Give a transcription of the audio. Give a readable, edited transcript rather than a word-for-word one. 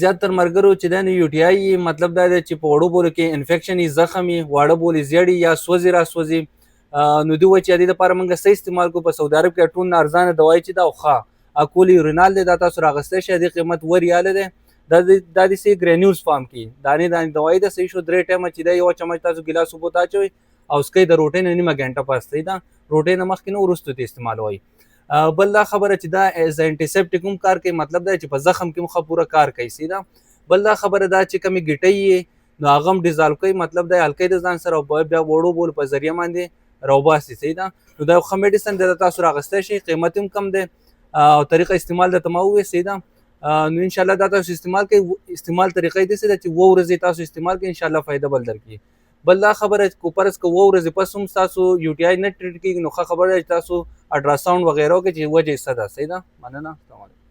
زیات تر مرګرو چې دا یو ټي آی، مطلب دا دی چې په وړو بولو کې انفیکشن یې، زخم یې، واړه بولې زیړي یا سوځي را سوځي. نو دوی وایي چې د دې لپاره موږ څه استعمال کو؟ په سعودي عرب کې ټول نه ارزانه دوايي چې دا ښه اکول یورینال دی، دا تاسو راغستی شئ. د قیمت 7 ریاله دی. دا د سي ګرینیولز فارم کې دانې دانې دوايي ده، صحیح شو؟ درې ټایمه چې دا یو چمچ تاسو ګلاس اوبو ته اچوئ او څکئ، د روټۍ نه نیمه ګنټه پس، صحیح ده؟ روټۍ نه مخکې نه، وروسته ته استعمالوئ. بل دا خبره چې دا از انټیسپټیک هم کار کوي، مطلب دا چې په زخم کې هم ښه پوره کار کوي، صحیح ده؟ بل دا خبره دا چې کمی ګټۍ یې نو هغه هم ډیزالو کوي، مطلب دا هلکې د ځان سره او بیا وړو بول په ذریعه باندې راوباسي، صحیح ده؟ نو دا یو ښه میډیسن دی، تاسو راغستی شئ، قیمت هم کم دی او طریقه استعمال درته ما وویل، صحیح ده؟ نو ان شاء الله دا تاسو استعمال کړئ. استعمال طریقه یې داسې ده چې 7 ورځې تاسو استعمال کړئ، ان شاء الله فایده به درکړي. بل دا خبره کو پرس کو 7 ورځې پس هم تاسو یو ټي آی نه ټریټ کیږي، نو ښه خبره ده چې تاسو الټراساوند وغیرہ وکړئ چې وجه یې څه ده، صحیح ده؟ مننه، السلام علیکم.